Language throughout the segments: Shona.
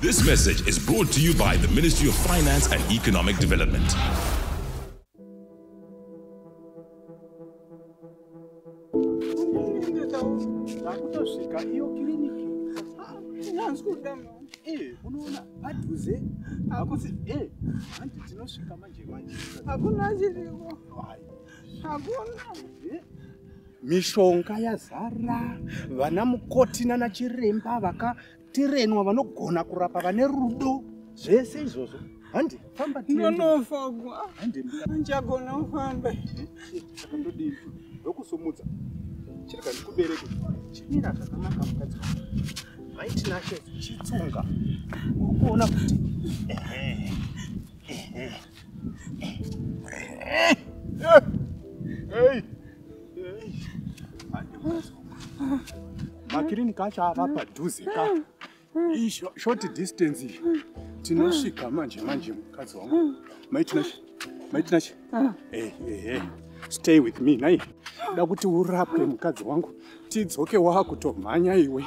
This message is brought to you by the Ministry of Finance and Economic Development. Takutosvika iyo kiriniki. Unoona padhuze hakusi handi tinosvika manje manje. Hakuna chiriko. Hakuna. Mishonga yazara, vana mukoti nana chiremba vakatirenwa vanogona kurapa vane rudo, zvese izvozvo. Handi famba tiende. Ndonofa gwa. Handi Ndichagona kufamba. Saka ndodini? Ndokusumudza. Chirega ndikubereke. Chimira zvakanaka mukadzi wangu. Mai Tinashe chitsunga. Uri kuona kuti makiriniki acho ava padhuze ka. Short distance iyi. Tinosvika manje manje mukadzi wangu. Mai Tinashe. Mai Tinashe. Stay with me nai. Da kuti urapwe mukadzi wangu. Tidzoke wakutomhanya iwe.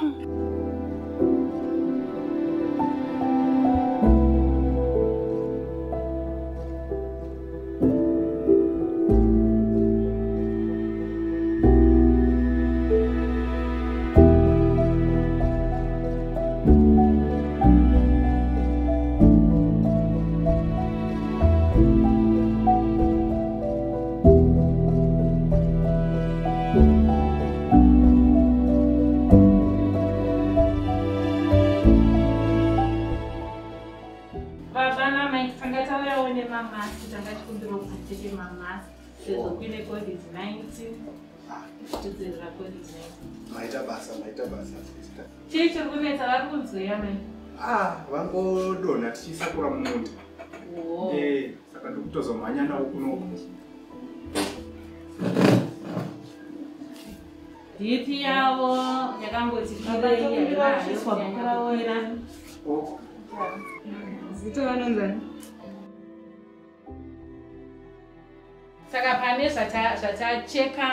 Baba namai tanga tauyawo nemamaski, tanga tichikumbira kuti tipfeke mamaski sezvo kuine COVID-19, tichidzivirira COVID-19. Maita basa, maita basa, sister. Chii chiri kunetsa? Vari kunzweya mai? Vangodonha tichisakura mumunda. Saka ndikutozomhanya nawo kunoku. BP yavo yakangoti kwirei, haina kukwira. Zita vanonzani? Saka pane zvatacheka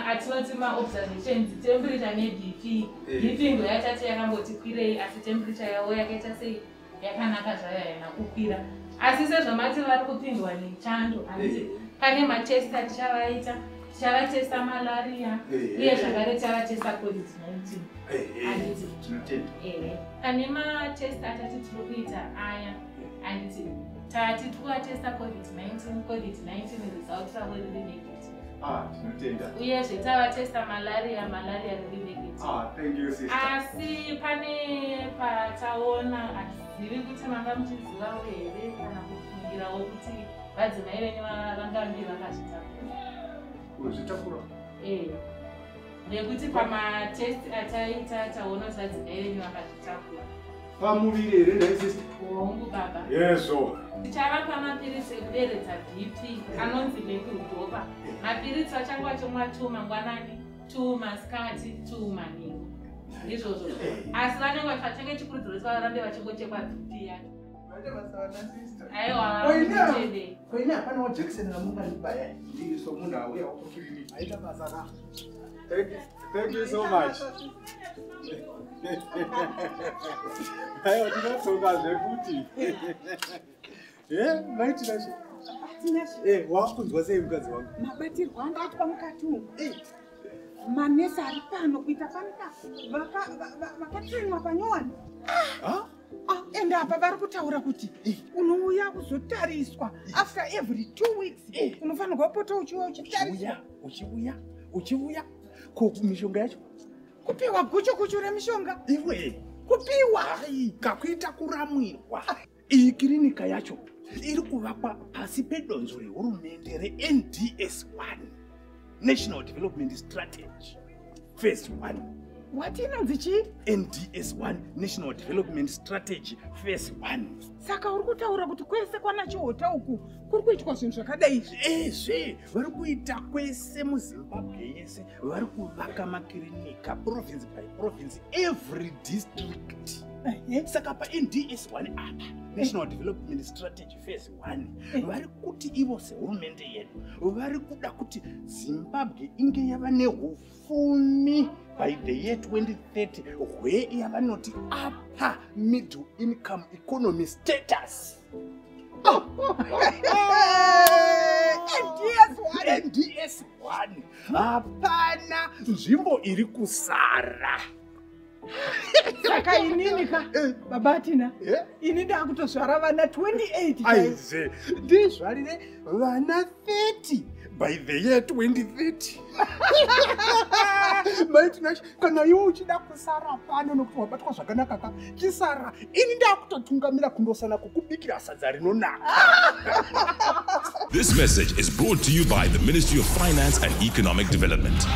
atinoti maobservations, temperature neBP. BP ndo yatati yakamboti kwirei, asi temperature yavo yakaita sei? Yakanaka zvayo, haina kukwira. Asi sezvamati vari kupindwa nechando, handiti pane matest atichavaita, tichavatesta malaria uye zvakare tichavatesta COVID-19. Handiti? Tinotenda. Pane matest atati tiri kuita aya, handiti tati tikuvatesta COVID-19, COVID-19 result ravo riri negative. Tinotenda. Uyezve tavatesta malaria, malaria riri negative. Thank you, sister. Asi pane pataona, hatizivi kuti manga muchizivawo here kana kufungirawo kuti vadzimai venyu vangange vakazvitakura. Kuzvitakura? Nekuti pamatest ataita taona kuti vadzimai venyu vakazvitakura. Pamuviri here nhai, sister? Hongu baba. Yezvo. Tichavapa mapiritsi ekuderedza BP anonzi methyldopa. Mapiritsi vachange vachimwa 2 mangwanani, 2 masikati, 2 manheru. Ndizvozvo. Asi vanenge vachange chikurudziro kuti varambe vachingochekwa BP yacho. Aiwa, tende. Koine hapanawo jekiseni ramungandibaya ndiri somunhu auyawo kukiriniki. Maita basa ka. Thank you so much. Aiwa, tinotsoka zvekuti. Mai Tinashe. Tinashe. Wakunzwa sei mukadzi wangu? Mabatirwo anga aitwa mukati umu. Manesi ari pano kuita fanika vakatrainwa panyowani. Ende apa vari kutaura kuti unouya kuzotariswa after every 2 weeks. Unofanirwa kupota uchiuya uchitariswa. Uchiuya, uchiuya. Ko mishonga yacho? Kupiwa guchu guchu remishonga. Iwe. Kupiwa. Ai, kakuita kuramwirwa. Iyi kirinika yacho iri kuvakwa pasi pedonzvo rehurumende reNDS 1, National Development Strategy Phase 1. Wati inonzi chii? NDS 1, National Development Strategy Phase 1. Saka uri kutaura kuti kwese kwana Chihota uku kuri kuitwa zvinhu zvakadai izvi? Ezve, vari kuita kwese muZimbabwe yese, vari kuvaka makirinika province by province, every district. Saka paNDS 1 apa, National Development Strategy Phase 1, vari kuti ivo sehurumende yedu vari kuda kuti Zimbabwe inge yava neupfumi by the year 2030 hwe yavanoti upper middle income economy status. NDS 1. NDS 1, hapana nzvimbo iri kusara. Saka inini ka, baba Tina, ini ndakutozvara vana 28 chaivo. Aize, ndizvarire vana 30 by the year 2030. Maitinash, kana iwe uchida kusara pano nokuti wabatwa zvakanaka ka, chisara. Ini ndakutotungamira kundosana kukubikira sadza rinonaka. This message is brought to you by the Ministry of Finance and Economic Development.